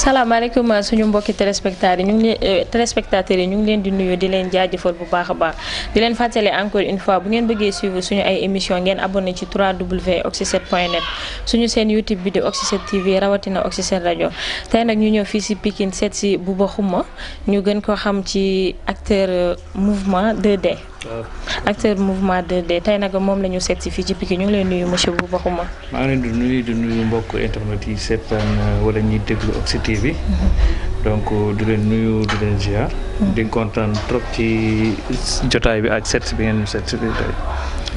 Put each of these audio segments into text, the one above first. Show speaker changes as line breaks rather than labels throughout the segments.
salaamaaleykum suñu mbokki téléspectateurs yi ñu ngi leen di nuyu di leen jaajëfal bu baax a baax di leen fàttali encore une fois bu ngeen bëggee suivre suñu ay émission ngeen abonné ci www.oxy7.net suñu seen YouTube bi di Oxy7 TV rawatina Oxy7 rajo tey nag ñu ñëw fii si Pikine seet si Bouba Khouma ñu gën ko xam ci acteur mouvement 2D. acteur mouvement 2D tey nag moom la ñu seet si fii ci Pikine ñu ngi leen nuyu monsieur Bouba Khouma.
maa ngi leen di nuyu mbokk internet yi seetaan wala ñuy déglu Oxy TV. donc di leen nuyu di leen ziar. di kontaan trop ci jotaay bi ak seet bi ngeen seet si bi tey.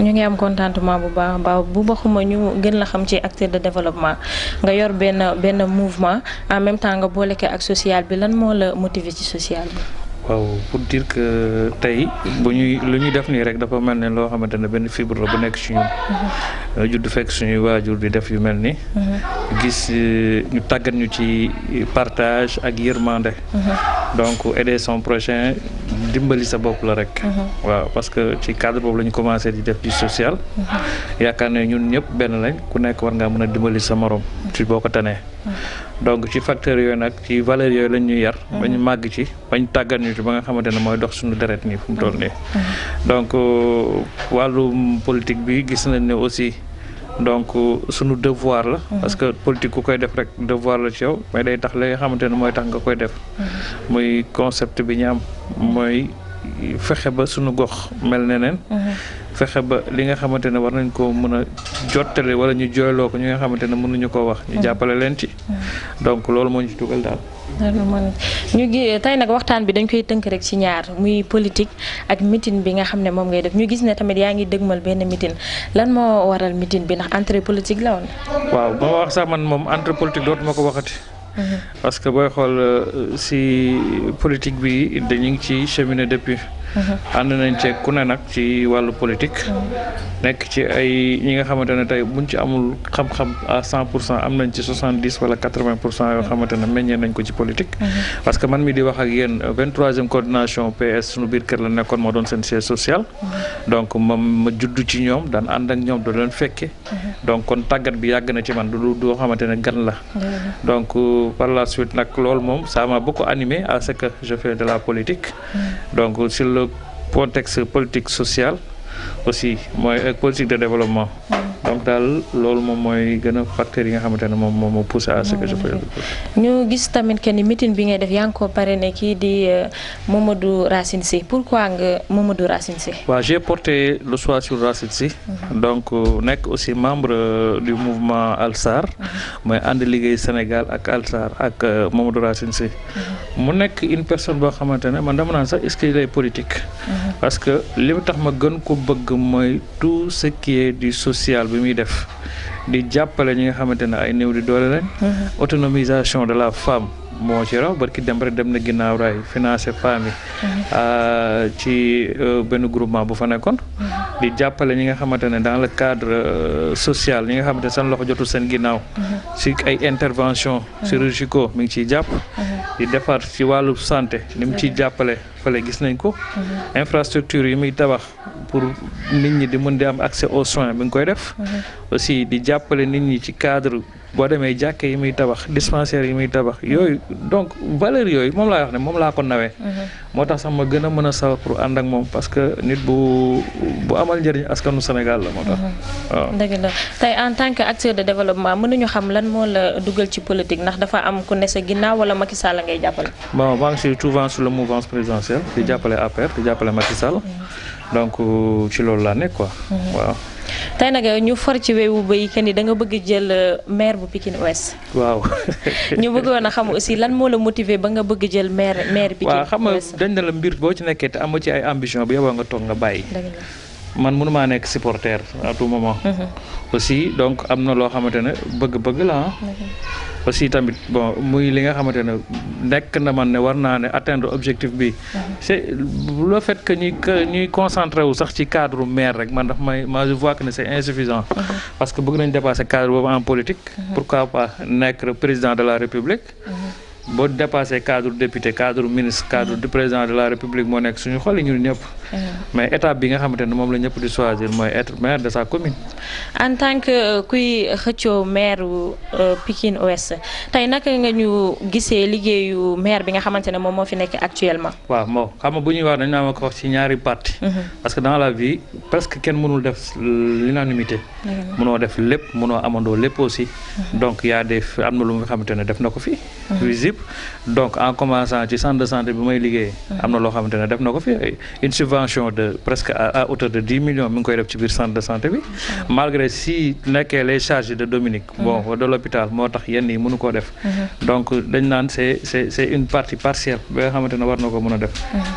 ñu ngi am contentement bu baax baax Bouba Khouma ñu gën la xam ci acteur de développement nga yor benn mouvement en même temps nga boole ko ak social bi lan moo la motiver ci social bi.
waaw pour dire que tey lu ñuy def nii rek dafa mel ne loo xamante ne benn fibre la bu nekk ci ñun. judd fekk suñuy waajur di def yu mel ni gis ñu tàggat ñu ci partage ak yërmande. donc aider son prochain dimbali sa bopp la rek. waaw parce que ci cadre boobu la ñu commencé di def du social. yaakaar ne ñun ñëpp benn lañ ku nekk war ngaa mën a dimbali sa morom ci boo ko tanee. donc ci facteurs yooyu nag ci valeurs yooyu lañ ñu yar. ba ñu màgg ci bañ tàggat ñu ci ba nga xamante ne mooy dox suñu deret nii fu mu toll nii. donc wàllu politique bi gis nañ ne aussi donc suñu devoir la. parce que politique ku koy def rek devoir la ci yow mais day tax li nga xamante ne mooy tax nga koy def. muy concept bi ñu am mooy fexe ba suñu gox mel neneen. fexe ba li nga xamante ne war nañ ko mën a jottale wala ñu jooyloo ko ñi nga xamante ne mënuñu koo wax. ñu jàppale leen ci. donc loolu moo ñu ci dugal daal.
ñu gi tey nag waxtaan bi dañ koy tënk rek ci ñaar muy politique ak meeting bi nga xam ne moom ngay def ñu gis ne tamit yaa ngi dëgmal benn meeting lan moo waral meeting bi ndax entrée politique la woon.
waaw ba ma wax sax man moom entrée politique dootuma ko waxati. parce que booy xool si politique bi dañu ngi ci cheminer depuis. ànd nañ ci ku ne nag ci wàllu politique. nekk ci ay ñi nga xamante ne tey buñ ci amul xam-xam à 100% am nañ ci 70 wala 80% yoo xamante ne meññee nañ ko ci politique. parce que man mi di wax ak yéen 23e coordination PS suñu biir kër la nekkoon moo doon seen siège social. donc ma juddu ci ñoom daan ànd ak ñoom doo leen fekke. donc kon tàggat bi yàgg na ci man du doo xamante ne gan la. donc par la suite nag loolu moom ça m'a beaucoup animé à ce que je fais de la politique. donc sur le contexte politique social aussi mooy politique de développement. donc daal loolu moom mooy gën a facteurs yi nga xamante ne moom moo poussé à ce que je fais.
ñu gis tamit que ni meeting bi ngay def yaa ngi ko parrainé kii di Mamadou Racine Sy pourquoi nga Mamadou Racine Sy.
waaw j'ai porté le choix sur Racine Sy. donc nekk aussi membre du mouvement Alsar. mooy ànd liggéey Sénégal ak Alsar ak Mamadou Racine Sy. mu nekk une personne boo xamante ne man dama naan sax est-ce qu'il est politique. parce que li tax ma gën ko bëgg mooy tout ce qui est du social bi muy def di jàppale ñi nga xamante ne ay néew di doole lañ. autonomisation de la femme moo ci raw barki dem rek dem na ginnaaw raay financé femmes yi ci benn groupement bu fa nekkoon. di jàppale ñi nga xamante ne dans le cadre social ñi nga xamante ne seen loxo jotul seen ginnaaw. si ay intervention chirurgicaux mi ngi ciy jàpp. di defar ci wàllu santé ni mu ciy jàppale fële gis nañ ko. infrastructure yi muy tabax pour nit ñi di mën di am accès aux soins bi nga koy def. aussi di jàppale nit ñi ci cadre boo demee jàkke yi muy tabax dispensaire yi muy tabax yooyu donc valeur yooyu moom laa wax ne moom laa ko nawee. moo tax sax ma gën a mën a sawar pour ànd ak moom parce que nit bu amal njëriñ askanu Sénégal la moo tax. waaw
dëgg la tey en tant que acteur de développement mën nañu xam lan moo la dugal ci politique ndax dafa am ku ne sa ginnaaw wala Macky Sall ngay jàppale.
bon maa ngi si souvent sur la mouvance présidentielle di jàppale APR di jàppale Macky Sall. donc ci loolu laa nekk quoi. waaw.
tey nag ñu for ci weewu bay que ni da nga bëgg jël maire bu Pikine Ouest.
waaw.
ñu bëggoon a xam aussi lan moo la motiver ba nga bëgg jël maire Pikine Ouest.
waaw xam nga dañ ne la mbir boo ci nekkee te amoo ci ay ambition bi yow nga toog nga bàyyi. man mënumaa nekk supporter à tout moment. aussi donc am na loo xamante ne bëgg-bëgg la aussi tamit bon muy li nga xamante ne nekk na man ne war naa ne atteindre objectif bi. c'est le fait que ñuy concentré wu sax ci cadre maire rek man daf ma je vois que ne c'est insuffisant. parce que bëgg nañ dépasser cadre boobu en politique. pourquoi pas nekk le président de la République. boo dépassé cadre député cadre ministre cadre du président de la République moo nekk suñu xol yi ñun ñëpp mais étape bi nga xamante ne moom la ñëpp di choisir mooy être maire de sa commune.
En tant que kuy xëccoo maire Pikine Ouest tey naka nga ñu gisee liggéeyu maire bi nga xamante ne moom moo fi nekk actuellement.
waaw moo xam nga bu ñuy wax dañu naan ko wax ci ñaari parti parce que dans la vie presque kenn mënul def l'unanimité mënoo def lépp mënoo amandoo lépp aussi donc y a des am na lu nga xamante ne def na ko fi visible donc en commençant ci centre de santé bi may liggéey am na loo xamante ne def na ko fi une subvention de presque à hauteur de 10 millions mi ngi koy def ci biir centre de santé bi malgré si nekkee les charges de Dominique bon de l'hôpital moo tax yenn yi mënu koo def donc dañ naan c'est une partie partielle ba nga xamante ne war na ko mën a def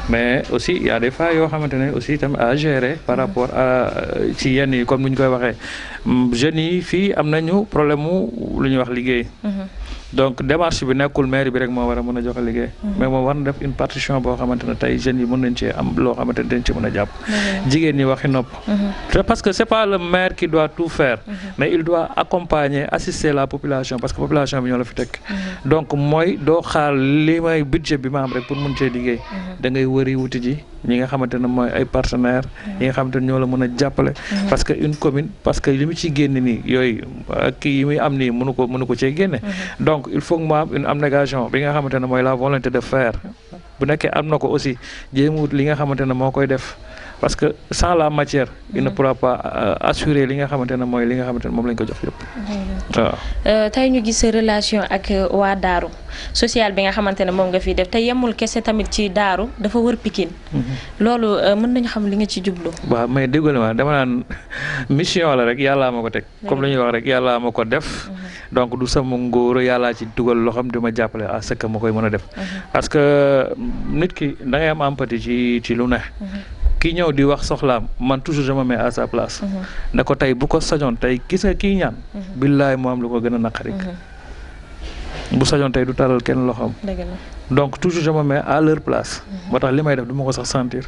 mais aussi il y a des fois yoo xamante ne aussi itam à gérer par rapport à ci yenn yi comme ni ñu koy waxee jeunes yi fii am nañu problème mu lu ñuy wax liggéey donc démarche bi nekkul mairie bi rek moo war a mën a joxe liggéey mais moom war na def une partition boo xamante ne tey jeunes yi mën nañ cee am loo xamante ne dañ ci mën a jàpp jigéen ñi waxi nopp parce que c'est pas le maire qui doit tout faire mais il doit accompagner assister la population parce que population bi ñoo la fi teg donc mooy doo xaar li may budget bi ma am rek pour mën cee liggéey da ngay wëri wuti ji ñi nga xamante ne mooy ay partenaires yi nga xamante ne ñoo la mën a jàppale parce que une commune parce que li mu ciy génne nii yooyu kii yi muy am nii mënu ko cee génne donc il faut que mu am une abnégation bi nga xamante ne mooy la volonté de faire bu nekkee am na ko aussi jéemut li nga xamante ne moo koy def parce que sans la matière il ne pourra pas assurer li nga xamante ne mooy li nga xamante ne moom lañ ko jox yëpp waaw
tey ñu gis relation ak waa Daaru social bi nga xamante ne moom nga fiy def te yemul kese tamit ci Daaru dafa wër Pikine loolu mën nañu xam li nga ci jublu
waaw mais déggoo ma dama naan mission la rek yàllaa ma ko teg comme lu ñuy wax rek yàllaa ma ko def donc du sama ngóor yàllaa ci dugal loxam di ma jàppale à ce que ma koy mën a def parce que nit ki da ngay am empathie ci lu ne kii ñëw di wax soxlaam man toujours je me mets à sa place ne ko tey bu ko sañoon tey gis nga kii ñaan billaay moo am lu ko gën a naqari bu sañoon tey du talal kenn loxoom donc toujours je me mets à leur place moo tax li may def du ma ko sax sentir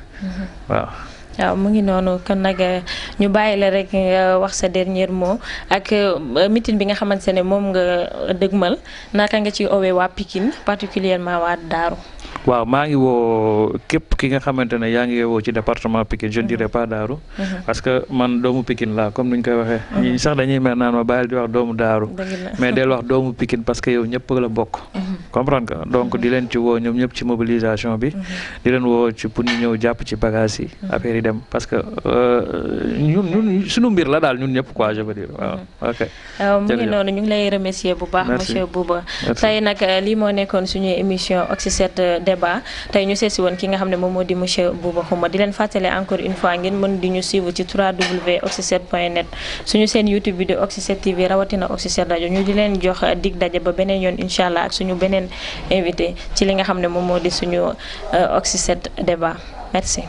waaw
mu ngi noonu kon nag ñu bàyyi la rek nga wax sa dernier mot ak meeting bi nga xamante ne moom nga dëgmal naka nga ci owee waa Pikine particulièrement waa Daaru
waaw maa ngi woo képp ki nga xamante ne yaa ngi woo ci département Pikine je ne dirais pas Daaru parce que man doomu Pikine laa comme ni ñu koy waxee ñi sax dañuy mer naan ma bàyyil di wax doomu Daaru mais del wax doomu Pikine parce que yow ñëpp la bokk comprendre nga donc di leen ci woo ñoom ñëpp ci mobilisation bi di leen woo ci pour ñu ñëw jàpp ci bagage yi affaire yi dem parce que ñun suñu mbir la daal ñun ñëpp quoi je veux dire waaw ok
mu ngi noonu ñu ngi lay remercier bu baax monsieur Bouba tey nag lii moo nekkoon suñu émission Oxy7 débat tey ñu seesi woon ki nga xam ne moom moo di monsieur Bouba Khouma di leen fàttale encore une fois ngeen mën di ñu suivre ci www.oxy7.net suñu seen YouTube bi di Oxy7 TV rawatina Oxy7 rajo ñu di leen jox dig daje ba beneen yoon incha allah ak suñu beneen invité ci li nga xam ne moom moo di suñu Oxy7 débat merci